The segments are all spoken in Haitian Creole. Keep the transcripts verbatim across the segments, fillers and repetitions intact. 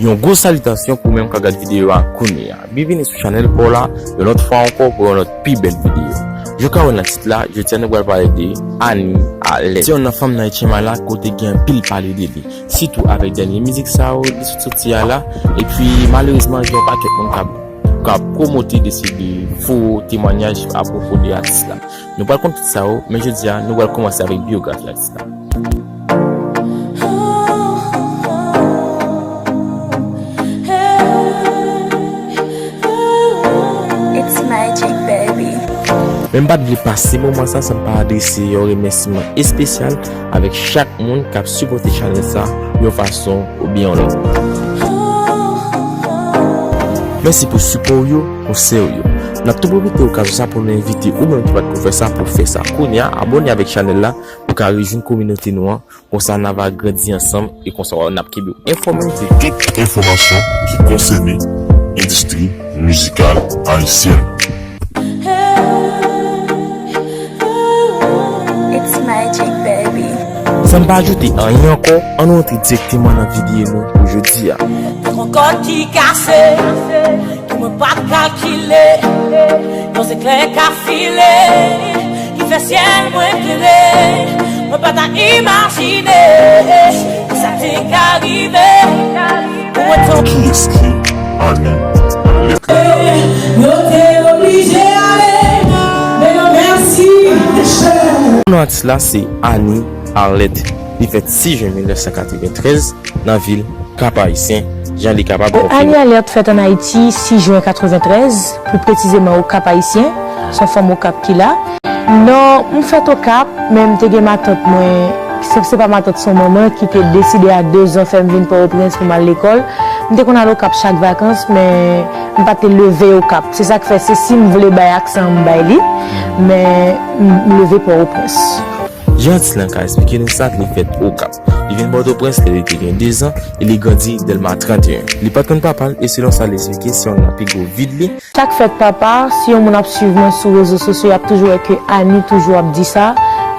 Yon gwo salitasyon pou ou menm k ap gad videyo a kounye a. Byenvini sou chanèl pa w la, yon lòt fwa ankò pou yon lòt pi bèl videyo. Jan w ka wè nan tit la, jodi a nou pral pale de Annie Alerte. Se youn nan fanm nan H M I la kote gen anpil pale de li, sitou avèk dènye mizik sa yo li sot soti a la. Epi malerezman gen yon pakèt moun k ap, k ap pwomote de se de fo temwayaj apwopo de atis la. Nou pral konn tout sa yo, men jodi a nou pral kòmanse avèk biyografi atis la. It's magic, baby. Men m pa t vle pase moman sa san m pa adrese yon remèsiman espesyal avèk chak moun k ap sipòte chanèl sa yon fason oubyen yon lòt. Mèsi pou sipò w yo, konsèy w yo. N ap tou pwofite okazyon sa pou nou envite ou menm ki pa t ko fè sa pou w fè sa kounye a, abòne avèk chanèl la pou w ka rejwenn kominote nou an. Konsa n ava grandi ansanm e konsa n ap kenbe w enfòme de tout enfòmasyon ki konsène endistri mizikal ayisyèn. It's magic, baby. San m pa ajoute anyen ankò, ann nou antre dirèkteman nan videyo nou pou jodi a. Yon kòd ki kase, ke mwen pa t kalkile. Yon zeklè ka file, ki fè syèl mwen klere. Mwen pa ta imajine, ke sa te ka rive. Pou mwen tonbe. Kiyès ki Annie Alerte? Yo te oblije ale, men yo mèsi. Non atis la se Annie Alerte. Li fèt sis jen mil nèf san katreventrèz nan vil Kap Ayisyen, jan li kapab Annie Alerte fèt ann Ayiti sis jen katreventrèz, pli presizeman o Kap Ayisyen. Se yon fanm Okap ki la. Non, m fèt Okap, men m te gen matant mwen, se, se pa matant, se yon manman ki te deside a dezan fè m vin Pòtoprens pou m al lekòl. M te konn al Okap chak vakans, men m pa te leve Okap. Se sa k fè, se si m vle bay aksan an, m bay li, men m, m leve Pòtoprens. Jan atis lan ka esplike nou sa, li fèt Okap. Li vin Pòtoprens lè li te gen dezan e li grandi Dèlma trannteyen. Li pa t konn papa l e selon sa li esplike, se youn nan pi gwo vid li. Sa k fèt papa, si yon moun ap swiv mwen sou rezo sosyo, y ap toujou wè ke Annie toujou ap di sa.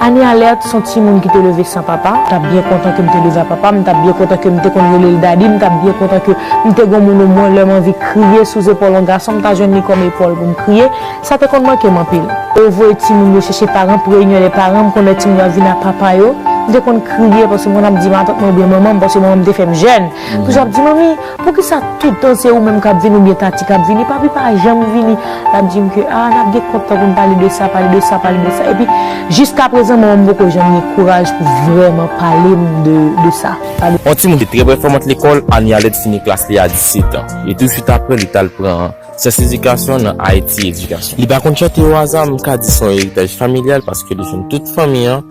Annie Alerte se yon timoun ki te leve san papa. M t ap byen kontan ke m te leve a papa m, m t ap byen kontan ke m te konn rele l daddy, m t ap byen kontan ke m te gen yon moun omwen lè m anvi kriye sou zepòl yon gason, m ta jwenn li kòm epòl pou m kriye. Sa te konn manke m anpil. Yo voye timoun yo chèche paran pou reyinyon dè paran, m konn wè timoun yo ap vin a papa yo. M te konn kriye paske m konn ap di matant mwen oubyen manman m, paske manman m te fè m jèn. Toujou ap di, manmi, poukisa tout tan se ou menm k ap vini oubyen tati k ap vini, papi pa janm vini? L ap di m ke, a, n ap gen kont tan pou n pale de sa, pale de sa, pale de sa. Epi, jiskaprezan, manman m poko janm gen kouraj pou vrèman pale m de, de sa. Pale. Yon timoun ki te trè pèfòmant lekòl, Annie Alerte fini klas li a disèt an. E touswit apre, li t al pran Syans Edikasyon nan Haiti Éducation. Li pa konn chante o aza, m ka di se yon eritaj familyal paske li jwenn tout fanmi an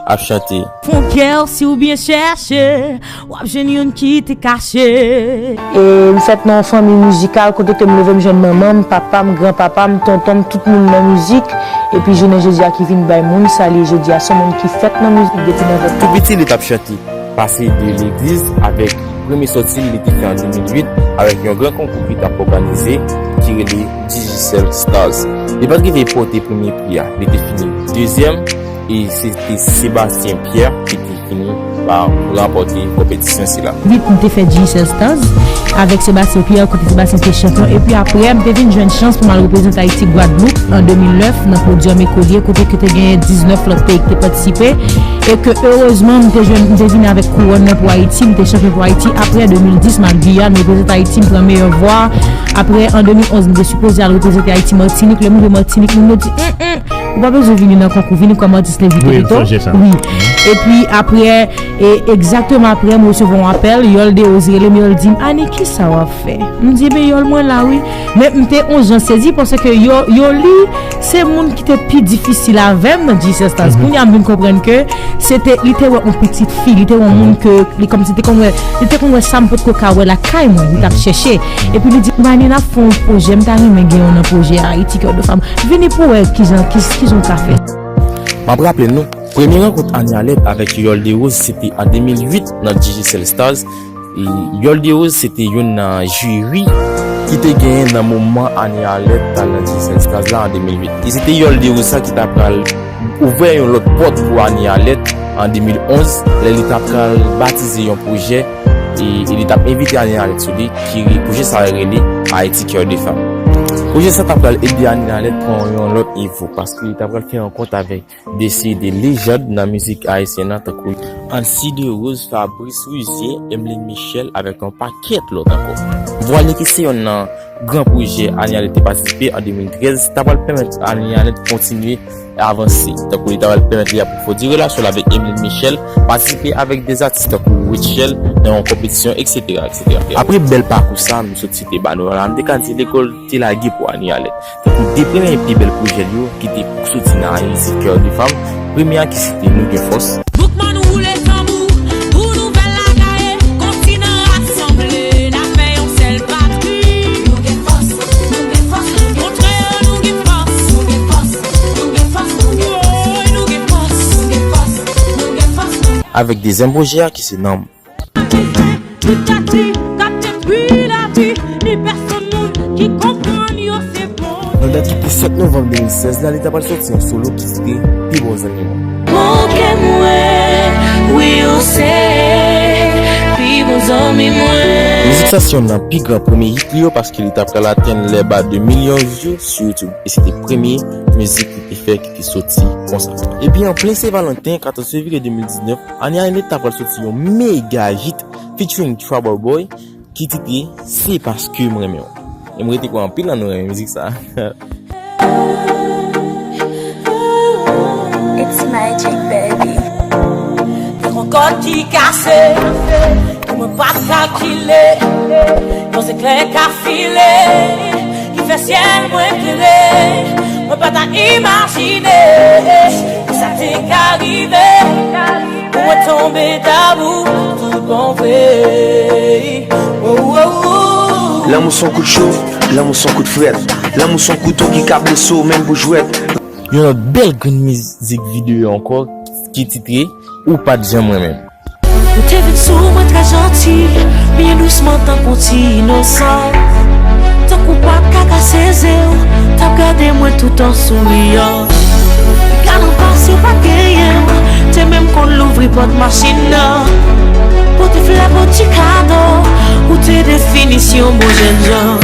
ap chante. Fon kè w si w byen chèche, w ap jwenn youn ki te kache. E m fèt nan yon fanmi mizikal kote ke m leve m jwenn manman m, papa m, granpapa m, tonton m, tout moun nan mizik. Epi jounen jodi a ki vin bay moun sa l ye jodi a, se yon moun ki fèt nan mizik depi nan vant. Tou piti, li t ap chante. Pase de legliz avèk premye sòti li te fè an de mil uit avèk yon gran konkou ki t ap òganize ki rele Digicel Stars. Li pa t rive pote premye pri a, li te fini dezyèm e se te Sébastien Pierre ki te fini pa ranpòte konpetisyon sila. Uit, m te fè Digicel Stars avèk Sébastien Pierre, kote Sébastien te chanpyon. Epi apre, m te vin jwenn chans pou m al reprezante Ayiti Gwadloup an de mil nèf nan podyòm Ekolye, kote ke te genyen diznèf lòt peyi ki te patisipe. E ke erezman, m te jwenn, m te vin avèk kouwòn nan pou Ayiti, m te chanpyon pou Ayiti. Apre, de mil dis, m al Giyàn, m reprezante Ayiti, m pran meyè vwa. Apre, an de mil onz, m te sipoze al reprezante Ayiti Matinik. Lè m rive Matinik, moun yo di, hum, hum, ou pa bezwen vini nan konkou, vini kòm atis envite pito. Wi. Epi apre, e egzakteman apre, m resevwa yon apèl, Yol Deroz rele m, Yol di m, Annie, kisa w ap fè? M di, men Yol, mwen la wi. Men m te yon jan sezi paske Yo-, Yoli se moun ki te pi difisil avè m nan Digicel Stars. Kounye a m vin konprann ke se te, li te wè yon pitit fi, li te wè yon moun ke li kòmsi te konn wè, li te konn wè sa m potko ka wè lakay mwen, li t ap chèche. Epi li di m, Annie, n ap fè yon pwojè, m ta renmen gen w nan pwojè a, Ayiti Cœur de Femme. Vini pou w wè kijan, ki, kijan w ka fè. M ap raple nou, premye rankont Annie Alerte avèk Yol Deroz se te an de mil uit nan Digicel Stars. E Yol Deroz se te youn nan jiri ki te genyen nan moman Annie Alerte t al nan Digicel Stars la an de mil uit. E se te Yol Deroz sa ki ta pral ouvè yon lòt pòt pou Annie Alerte an de mil onz, lè li ta pral batize yon pwojè e, e li t ap envite Annie Alerte sou li, ki pwojè sa rele Haïti Cœur de Femme. Pwojè sa ta pral ede Annie Alerte pran yon lòt nivo, paske li ta pral fè rankont avèk de seri de lejand nan mizik ayisyèn nan, tankou Alcide Rose, Fabrice Ruzier, Emeline Michel, avèk yon pakèt lòt ankò. Vwale ki se yonn nan gran pwojè Annie Alerte te patisipe an de mil trèz, ta pral pèmèt Annie Alerte kontinye avanse. Tankou li ta pral pèmèt li apwofondri relasyon l avèk Emeline Michel, patisipe avèk de atis tankou Rutshelle nan yon konpetisyon, et cetera, et cetera. Apre bèl pakou sa, m sot site ba nou la, m te ka di lekòl te lage pou Annie Alerte. Tankou de premye pi bèl pwojè l yo ki te soti nan Haïti Cœur de Femme, premye a ki site Nou Gen Fòs. Boukman woule tanbou, pou nouvèl la gaye, kontinan rasanble, n a fè yon sèl patri. Nou gen fòs, nou gen fòs, nou gen fòs. Montre yo nou gen fòs, nou gen fòs, nou gen fòs, nou gen fòs. Woy, nou gen fòs, nou gen fòs, nou gen fòs, nou gen fòs. Avèk dezyèm pwojè a ki se Nanm. Tout ati k ap detwi lavi, ni pèsonn moun ki konprann yo se bon. Nan dat ki te sèt novanm de mil sèz la, li ta pral soti yon solo ki titre Pi Bon Zanmi Mwen. Bon kè mwen, wi ou se pi bon zanmi mwen. Mizik sa se yonn nan pi gran premye hit li yo paske li ta pral atenn lè ba de milyon view sou YouTube. E se te premye mizik li te fè ki te soti konsa. Epi an plen Sen Valanten, katòz fevriye de mil diznèf, Annie Alerte ta pral soti yon mega hit featuring Trouble Boy ki titre Se Paske M Renmen W. E m rete kwè anpil nan nou renmen mizik sa. It's magic, baby. Te gon kòd ki kase, ke mwen pa t kalkile. Yon zeklè ka file, ki fè syèl mwen klere. Mwen pa ta imajine, ke sa te ka rive. Pou mwen tonbe dabou, tout bon vre. Oh, oh, oh. Lanmou se yon kout cho, lanmou se yon kout frèt. Lanmou se yon kouto ki ka blese w menm pou jwèt. Yon lòt bèl grenn mizik videyo ankò ki titre Ou pa t janm renmen m. Ou te vin sou mwen trè janti, byen dousman tankou ti inosan. Tankou pa t ka kase ze w, t ap gade mwen tout an souriyan. Galan pase w pa t genyen w, te menm konn louvri pòt machin nan. Pote flè, pote ti kado, ou te definisyon bon jènjan.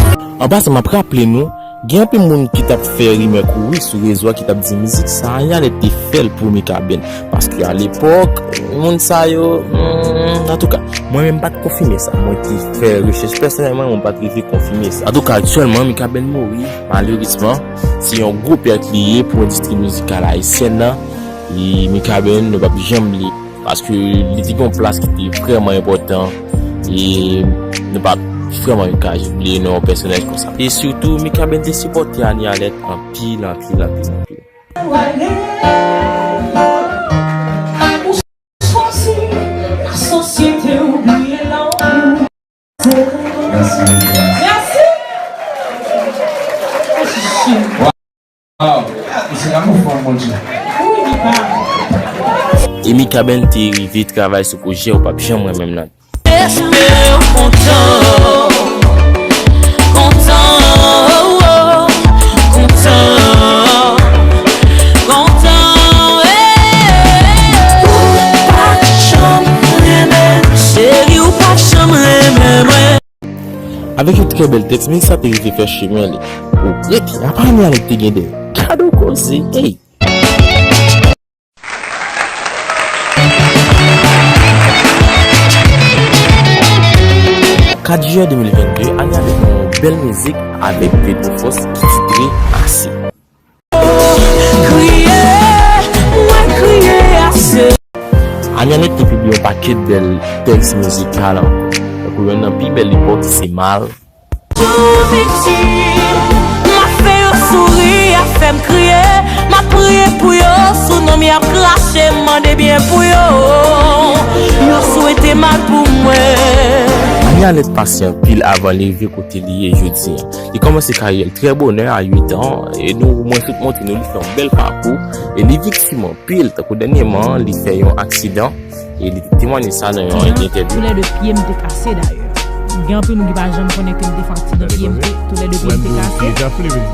An pasan, m ap raple nou, gen anpil moun ki t ap fè rimè kouri sou rezo a ki t ap di mizik sa a, Annie Alerte te fè l pou Mikaben. Paske alepòk, moun sa yo, hmm, antouka, mwen menm m pa t konfime sa. Mwen te fè rechèch pèsonèl mwen, mwen pa t rive konfime sa. Antouka, aktyèlman, Mikaben mouri, malerezman. Se yon gwo pèt li ye pou endistri mizikal ayisyèn nan. E Mikaben, nou p ap janm bliye. Paske li te gen yon plas ki te vrèman enpòtan. E nou p ap vrèman ka bliye non yon pèsonaj konsa. E sitou, Mikaben te sipòte Annie Alerte anpil, anpil, anpil, anpil. Mèsi. Wow. Mèsi, lanmou fò, Bondye. E Mikaben te rive travay sou pwojè Ou p ap janm renmen m nan. Espere w kontan, kontan, oh, oh, kontan, kontan, eh. Ou pa t janm renmen m, cheri, ou pa t janm renmen mwen. Avèk yon trè bèl tèks, mizik sa te rive fè chemen li. Ou rete, apa Annie Alerte te gen de gade w koze, ey! Kat jiyè de mil vennde, Annie Alerte fè yon bèl mizik avèk Pedro Force ki titre Ase. Kriye, mwen kriye ase. Annie Alerte te pibliye yon pakèt bèl tèks mizikal ankò. Tankou yonn nan pi bèl li pòte se Mal. Tou piti, m ap fè yo souri, ap fè m kriye. M ap priye pou yo, sou non m y ap krache, m mande byen pou yo. Yo swete mal pou mwen. Annie Alerte pase anpil avan li rive kote li ye jodi a. Li kòmanse karyè l trè bonè a uit an, e nou, mwen tout montre nou, li fè yon bèl pakou, e li viktim anpil, tankou dènyèman, li fè yon aksidan, e li te temwanye sa nan yon entèvyou. Toulède pye m te kase dayè. Gen anpil moun ki pa janm konnen ke m te fè aksidan pye m, toulède pye m te kase.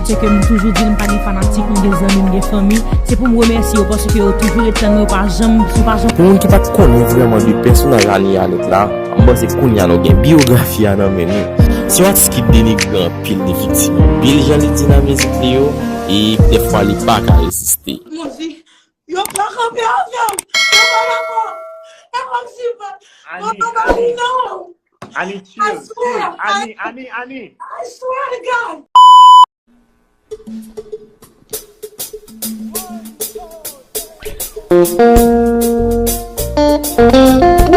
Se ke m toujou di l m pa gen fanatik, m gen zanmi, m gen fanmi. Se pou m remèsye yo paske yo toujou ret tann mwen, yo pa janm, yo pa janm. Pou moun ki pa t konnen vrèman de pèsonaj Annie Alerte la, m Paske kounye a nou gen biyografi a nan men nou. Se yon atis ki denigre anpil, li viktim anpil jan li di nan mizik li yo, e dèfwa li pa ka reziste. Mon Dieu, yo pa kanpe avè m. Yo pa dakò. E kòmsi pa. Ani, Ani, non. Ani, chill, chill. Ani, Ani, Ani. I swear to God.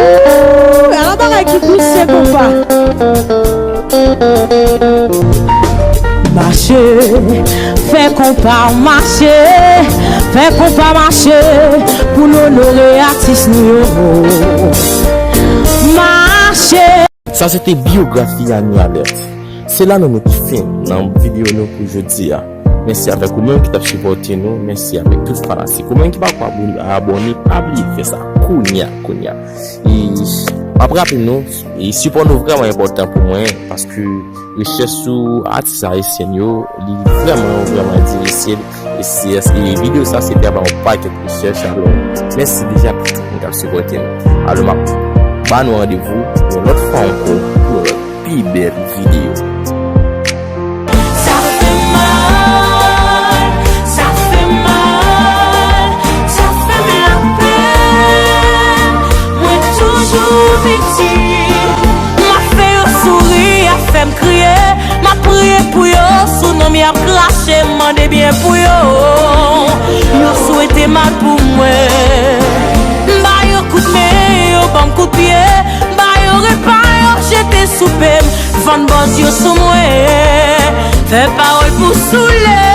Ooh, ala bagay ki dous se konpa. Mache, fè konpa mache, fè konpa mache, pou n onore atis nou yo. Mache. Sa se te biyografi Ani Alerte. Se la nou mete fen nan videyo nou pou jodi a. Mèsi avèk ou menm ki t ap sipòte nou. Mèsi avèk tout fanatik ou menm ki pako abone, pa bliye fè sa kounye a, kounye a. E m ap raple nou, e sipò nou vrèman enpòtan pou mwen, paske rechèch sou atis ayisyen yo, li vrèman, vrèman difisil. E si, e videyo sa se travay yon pakèt rechèch, alò mèsi deja pou tout moun k ap sipòte nou. Alò m ap ba nou randevou yon lòt fwa ankò pou yon lòt pi bèl videyo. Sa fè mal, sa fè mal, sa fè m lapèn. Mwen toujou viktim. M ap fè yo souri, y ap fè m kriye. M ap priye pou yo, sou non m y ap krache, m mande byen pou yo. Yo swete mal pou mwen. M ba yo kout men, yo ban m kout pye. M ba yo repa, yo jete sou pe m. Vann bandi yo sou mwen. Fè pawòl pou soule.